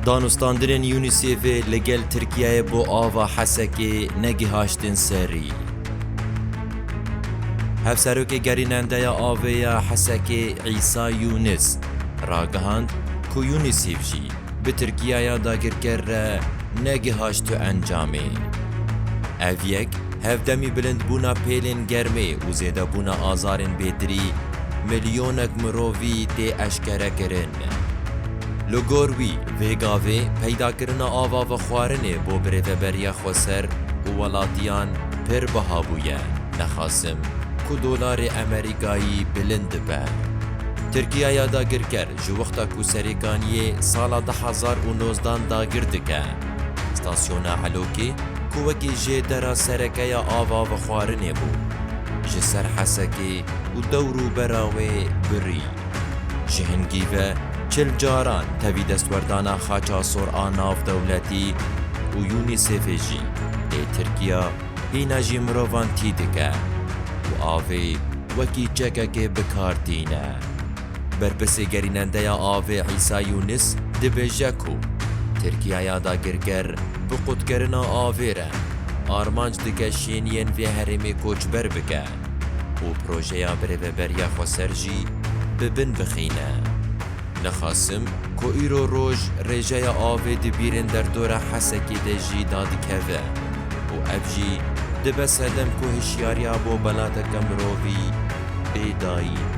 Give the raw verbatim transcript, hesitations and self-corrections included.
Danûstandinên UNICEFê li gel Tirkiyeyê bo ava Hesekê negihaştin serî. Hevserokê gerînendeya avê ya Hesekê Îsa Yûnis ragihand ku UNICEF jî bi Tirkiyaya dagirker re negihaşt tu encamê. Ev yek hevdemî bilindbûna pêlên germê û zêdebûna azarên bêtirî milyonek mirovî tê eşkere kirin. Li gor wî, vê gavê peydakirina ava vexwarinê bo birêveberiya xweser û welatiyan pir biha bûye. Nexasim ku dolarê Amerîkayî bilind dibe. Tirkiyaya dagirker ji wexta ku Serêkaniyê sala du hezar û nozdan dagir dike, stasyona Elokê ku wekî jêdera sereke ya ava vexwarinê bû, ji ser Hesekê û dewrûbera wê birî. Ji hingî ve çil caran tevî destwerdana xaça sor a navdewletî û UNICEFê jî lê Tirkiya hîna jî mirovan tî dike û avê wekî çekekê bi kar tîne. Berpirsê gerînendeya avê Îsa Yûnis dibêje ku Tirkiyaya dagirker bi qutkirina avê re armanc dike şêniyên vê herêmê koçber bike û projeya birêveberiya xweser jî bi bin bixîne. Nexasim ku îro roj rêjeya avê di bîrên derdora Hesekê de jî dadikeve û ev jî dibe sedem ku hişyariya bo belateke mirovî bê dayîn.